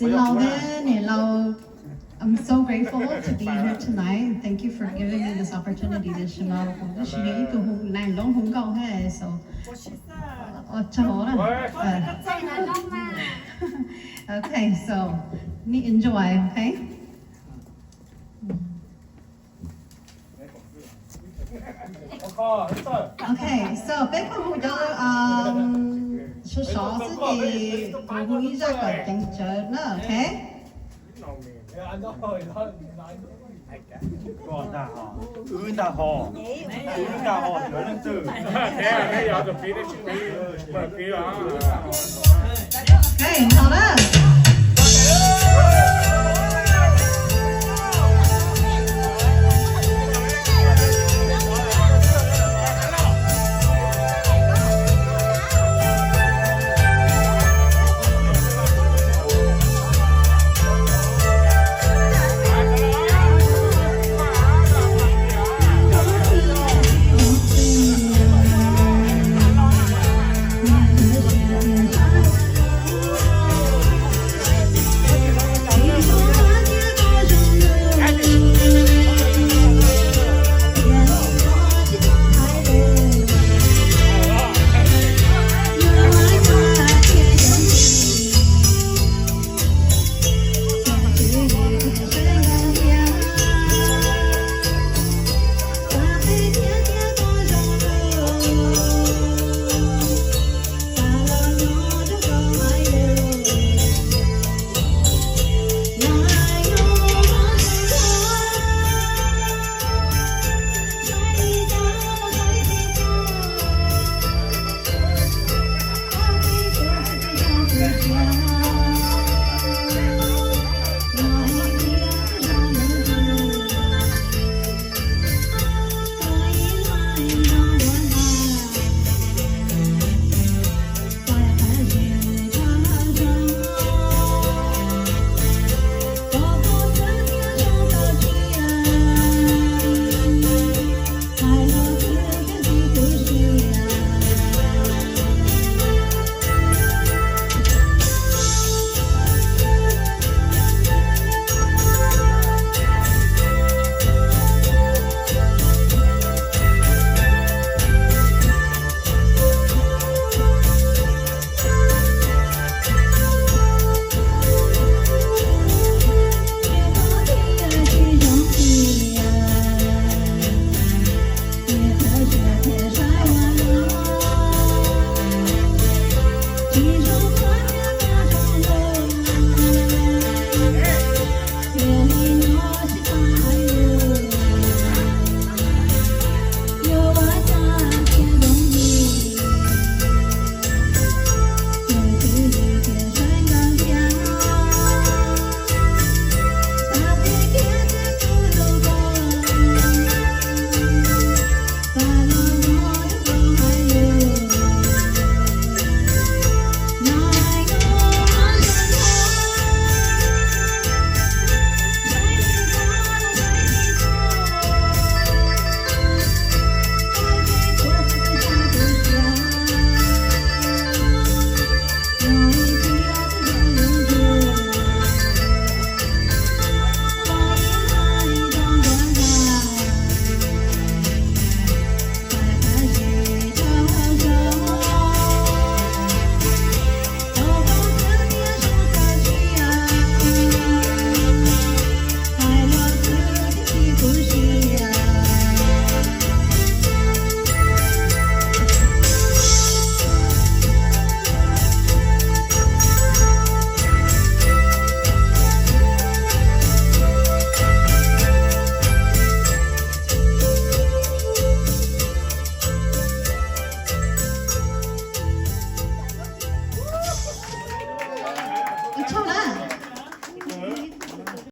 Niam laus thiab niam laus, I'm so grateful to be here tonight. Thank you for giving me this opportunity. Tiam sis mas kuv tab sis yog ib tug neeg loob hu nkauj thiab, so ua tsaug na. Okay, so need enjoy, okay? Okay, so peb kuj hu cov sov sov xwb ces kuv hu ib zaj kom ceev tsawv na, okay? Wb ntag ho, wb ntag ho, cov leej twg. Okay,